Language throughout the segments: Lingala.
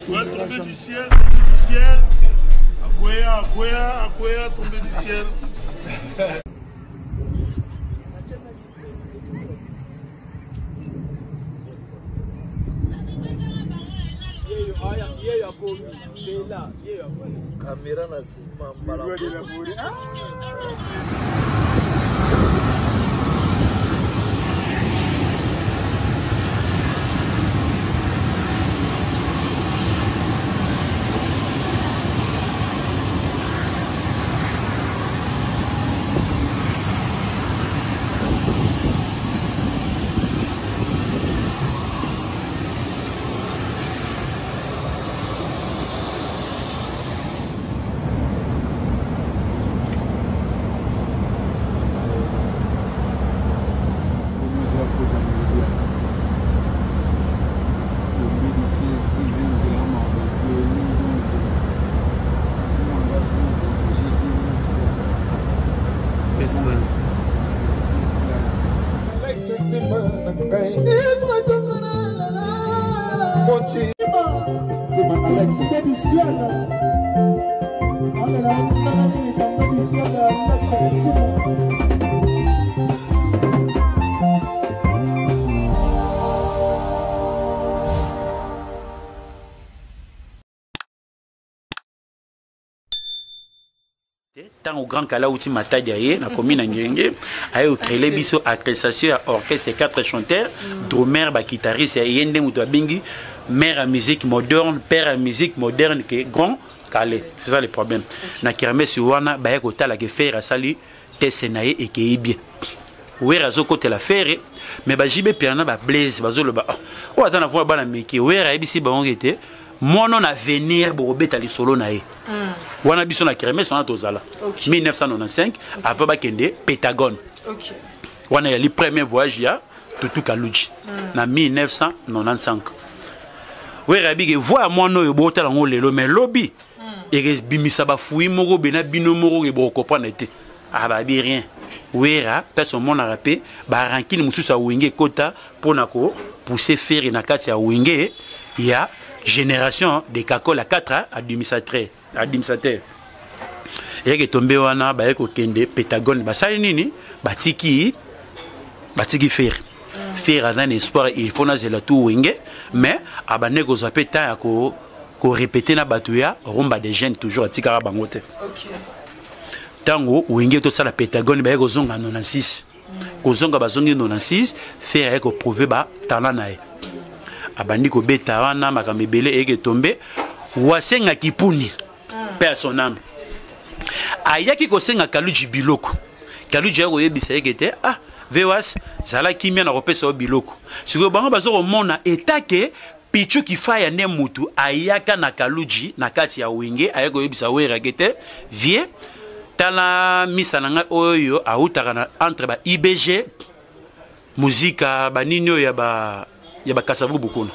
Ouais, tombé du ciel, tombé du ciel. Akwea, akwea, akwea, tombé du ciel. Kamera na nsima mbala. Ntango Grand Kala auti Matadi, aye na commune ya Ngenge, aye ocréele biso accréciation ya orchestre, 4 chanteurs, drummer, baguitariste. Ye nde moto abengi mère ya musique moderne, père ya musique moderne ke Grand Kale. C'est ça le problème. Na kermesse wana, baye kotala ke Ferre asali tese na ye, ekei bien. Wera azokotela Ferre, mais bajibe piana, bablaise bazoloba: "Oh, oyo aza na voix bana mike." Wera ayebisi bango ete mwana na avenir, bokobeta lisolo na ye wana. Biso na kermesse wana tozala 1995, avant bakende Pentagone. Wana yali premier voyage ya Tutu Kaluji na 1995. Wera yabike voix ya mwana oyo, botala yango lelo, mais lobi ekebimisa bafui moko bena bino moko ke bokokomprendre te. Ababi rien. Wera place omonaka mpe barankine mosusu ya Wenge ekota mpona kopousse Ferre na kati ya Wenge ya génération de Kakol ya 4 administrateur. Administrateur eyaki etombe wana, baye kokende Pentagone, basali nini? Batiki Ferre. Ferre aza na espoir, il faut nazela tu Wenge, mais abande kozwa mpe temps ya korépéter na bato ya Rumba des Jeunes, toujours atikaka bango te. Ntango Wenge tosala Pentagone, baye kozonga 96, kozonga bazongi 96, Ferre aye koprouver batalent na ye, abandi kobeta wana makambo ebele. Eyeke tombe, wasengaki puni mpe ya son âme, ayaki kosenga Kaluji biloko. Kaluji aye koyebisa yeke te: "Ah, vewas, zala kimia, na kopesa yo biloko." Sikoyo bango baza komona etake Pichu Kifaya nde mutu ayaka na Kaluji na kati ya Wenge, aye koyebisa Werake te: "Vie, tala misa na ngai oyo autaka na entre ba IBG muzika banini oyo ya bakasavubu kuna."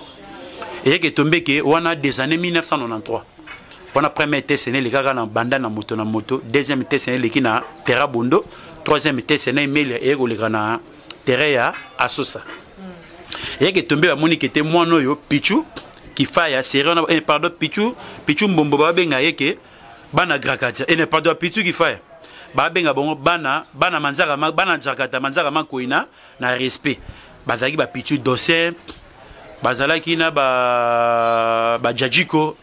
Eyeke etombeke wana des années 1993 wana, premier test ne elekaka na banda na moto na moto, deuxième test ne eleki na terra bondo, troisième test na Emelia eye koleka na terrain ya Asosa. Eyeke etombe, bamoni ke te mwana oyo Pichu Kifaya série wana, eh, pardon, Pichu Mbombo, babenga ye ke bana Grakatia, eh, pardon, Pichu Kifaya, babenga bango bana manzaka, bana Njakata, manzaka makoi na respect. Bazalaki bapichu dossier, bazalaki na bajajiko,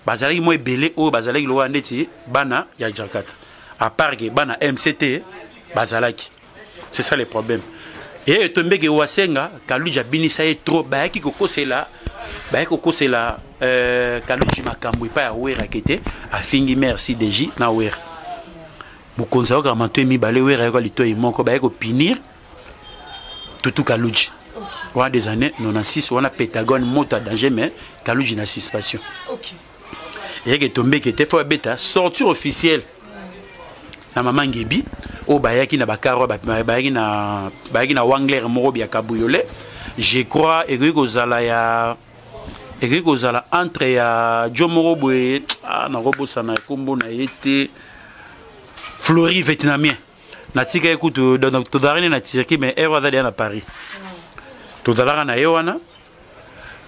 bazalaki mwa ebele oyo bazalaki lokola ndeti bana ya Jakarta, à part ke bana MCT bazalaki. C'est ça le problème. Eye etombeki, wasenga Kaluji abinisa ye trop, bayaki kokosela Kaluji makambo epai ya Wera ke te afingi merci dj na Wera. Mokonzi ayokaka matoi mibale, Wera ayoka litoi moko. Bayaki kopunir Tutu Kaluji wana des années 96 wana, Pentagone, moto ya danger, mais Kaluji na suspension. Eyaki etombeki te fo babeta sortie officielle na mama Ngebi oyo bayaki na bakar, bayaki na wangler moko ya cabriolet, je crois. Ekoki kozala entre ya jo moko boye, ah, nakobosana nkombo na ye te, Flori vietnamien. Natika ye kutu, tozalaki ne na Turquie, mais ere aza deya na Paris, tozalaka na ye wana.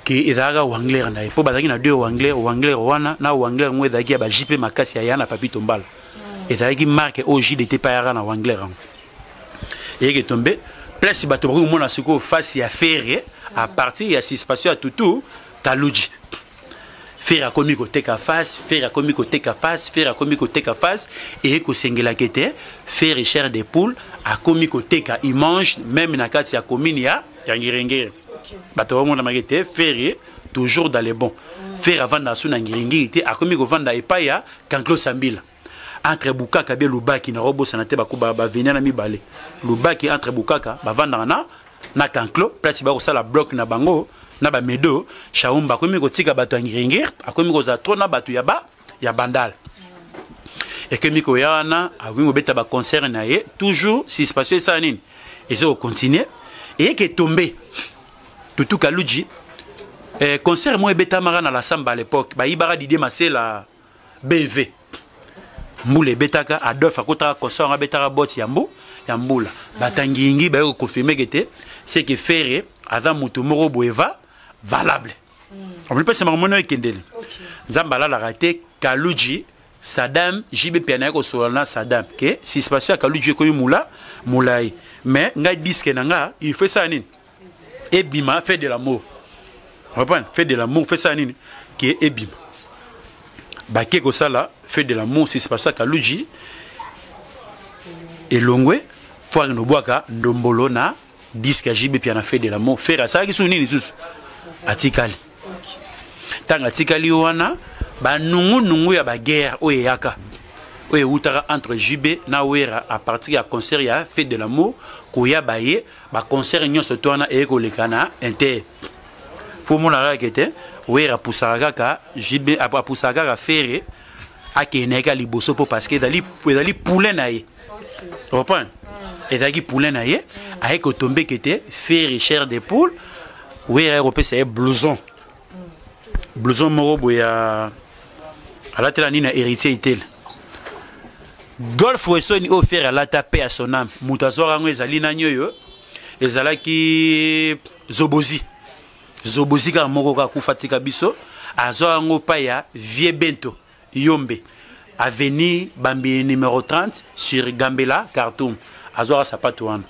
Ke ezalaka Wangler na ye mpo bazalaki na deux Wangler, Wangler wana na Wangler yango ezalaki ya ba JP makasi ya ya na Papito Mbala. Ezalaki marque oyo JDT mpe ayaka na Wangler yango. Eyeke tombe place bato bakoki komona sikoyo face ya Ferre à partir ya suspension ya Tutu Kaluji. Ferre akomi koteka face, Ferre akomi koteka face, Ferre akomi koteka face, eye kosengelaka ete Ferre chair de poule akomi koteka image même na kati ya commune ya ya Ngiringiri. Bato bamonamaki ete Ferre toujours dans les bons. Ferre avanda su na Ngiringiri te, akomi kovanda epai ya Kanklo Sambila. Entre Bukaka be Lubaki na robosana te bakuba bavenia na mibale. Lubaki entre Bukaka bavandaka na na Kanklo place bakosala bloc na bango na ba medo. Shaumba akomi kotika bato ya Ngiringiri, akomi kozala trop na bato ya ba ya Bandal. Ekemi koya wana akomi kobeta ba concert na ye toujours suspension esala nini ezo kocontinue eyeke tombe Tutu Kaluji. Concert moko ebetamaka na la samba à l'époque, bayibaka Didier Masela BV mbula ebetaka, Adolphe akotaka concert yango abetaka botte ya mbu ya mbula. Batangingi baye koconfirme ke te c'est que Ferre aza moto moko boye va valable. Omoni mpasi makambo moni ekendeli. Nzambe alalaka te. Kaluji Saddam JB mpe anaye kosolola na Saddam ke suspension ya Kaluji ekomi mula molai, mais ngai disque na nga il faut esala nini ebima fait de l'amour, reprendre fait de l'amour fait ça nini ke ebima bake kosala fait de l'amour suspension ya Kaluji elongwe fo akende kobwaka ndombolo na disque ya JB mpe na fait de l'amour. Ferre asalaki susu nini susu atikali ntango atikali wana banungunungu ya baguerre oyo eyaka oyo ewutaka entre JB na Wera à partir ya concert ya fait de l'amour koya baye baconcert nyonso to wana eye koleka na inter fo omona kaka ke te Wera apusaka kaka JB, apusaka kaka Ferre akende na ye kaka liboso mpo parce que ezali poulain na ye. Reprendre ezalaki poulain na ye aye kotombe ke te Ferre chair de poule Wera aye kopesa ye blouson, blouson moko boye ya alatela nini na héritier itele Golf Wesoni oyo Ferre alata pe ya son âme moto azwaka yango ezali nani oyo ezalaki Zobozi, Zobozi kaka moko kaka kufa tika biso azwa yango pa ya Vieux Bento Yombe avenue Bambi numéro 30 sur Gambela Khartoum azwaka sapato wana.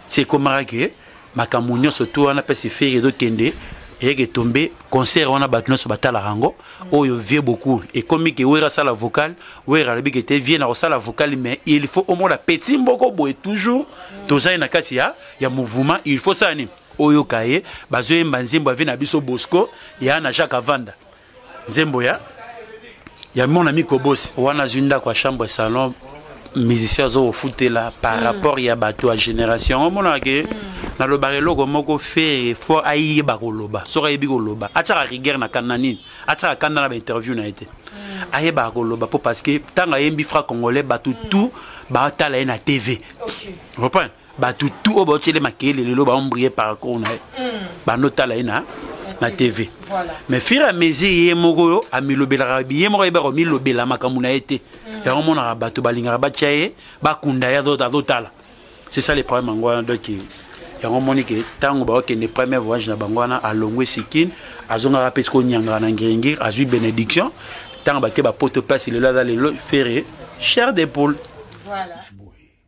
Se ekomaka ke makambo nyonso to wana mpe Ferre ezokende eyeke tombe concert wana bato nyonso batalaka yango oyo Vieux beaucoup ekomi ke Wera asala vocal, Wera alobi ke te Vieux na kosala vocal mais il faut omona petit mboko boye toujours tozali na kati ya ya mouvement il faut sala nini oyoka ye bazoyemba nzembo ya Vieux na biso Bosco ya na Jacques Avanda nzembo ya ya mon ami Kobos wana azwi ndako ya chambre salon musicien azo kofutela par rapport ya bato ya génération omonaka ke nalobaka eloko moko Ferre fo ayeba koloba soki ayebi koloba atiaka rigueur na kanda nini atiaka kanda na bainterview na ye te ayebaka koloba mpo parce que ntango ayembi fra congolais bato tout baotala ye na TV reprendre bato tout oyo baotiele makele lelo baombrie parcours na ye bandotala ye na na TV. Mais fur et à mesure ye moko oyo amilobelaka ye moko ayebaka komilobela makambo na ye te yango omonaka bato balingaka batia ye bakunda ye azotala. C'est ça le problème yango wana. Donc yango omoni ke ntango baokende premier voyage na bango wana alongwe sikine azongaka mpe sikoyo nyangaka na Ngiringiri azwi bénédiction ntango bake bapoto place lelo aza lelo Ferre chair de poule. Voilà.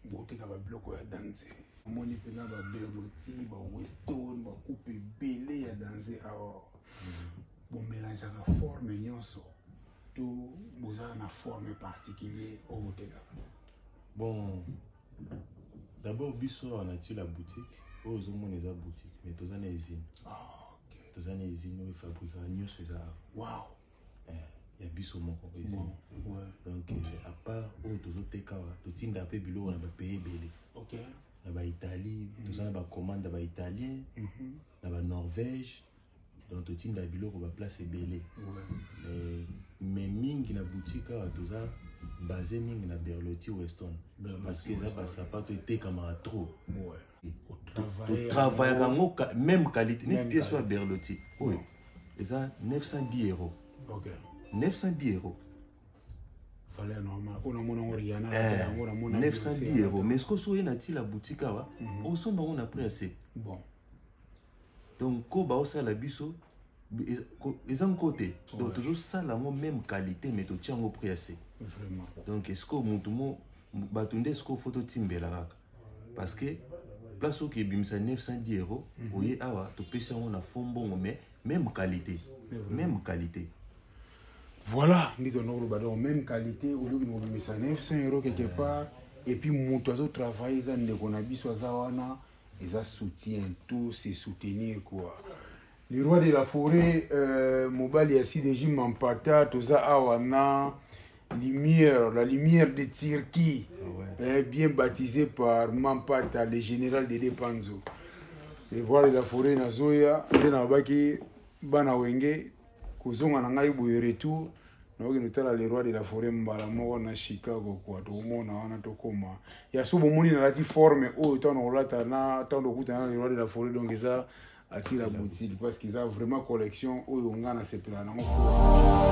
Boteka babiloko ya danse omoni mpena baberoti baweston bakupe ebele ya danse awa bomelangeaka forme nyonso to bozala na forme particulier oyo botekaka? Bon, d'abord biso awa na ti la boutique oyo ozomona eza boutique mais toza na usine. Toza na usine oyo efabrikaka nyonso eza awa. Ya biso moko usine. Donc à part oyo tozoteka awa totindaka mpe biloko na bapays ebele. Na baitalie toza na bacommande ya baitalien na banorvège donc totindaka biloko baplace ebele. Mais mingi na boutique awa toza basé mingi na Berlotti Weston parce que eza basapato etekamaka trop. Totravaillaka yango même qualité neti pièce oyo ya Berlotti oyo eza 910 euros. 910 euros. Valeur normale. On a mon Rihanna, 910 euros. Mais ce que soki na ti la boutique awa osomba yango na prix assez. Bon. Donc ko baosala biso Eza nko te. Donc tozosala yango même qualité, mais totia yango prix ya se. Donc est-ce motu mo bato nde sikoyo faut totimbela kaka, parce que place oyo ebimisa 910 €, oye awa, topesi yango na fond mbongo, mais même qualité, même qualité. Voilà, ndi tona koloba. Donc même qualité, oloki na kobimisa 900 € quelque part, et puis moto azotravaille eza ndeko na biso aza wana, eza soutien, tout c'est soutenir quoi. Le roi de la forêt, mobali ya CDJ Mampata, toza awa na lumière, la lumière de Turquie. Ah ouais. Bien baptisé par Mampata, le général de Depanzo, le roi de la forêt. Nazoya nde nalobaki bana Wenge, kozonga na ngai boye, retour naokende kotala le roi de la forêt mbala moko na Chicago kwa tokomona wana tokóma ya so. Bomoni nalati forme oyo ntango nakolata na ntango tokutana na le roi de la forêt. Donc eza Atila Boutique, parce que eza vraiment collection oyo nga nasepela nango.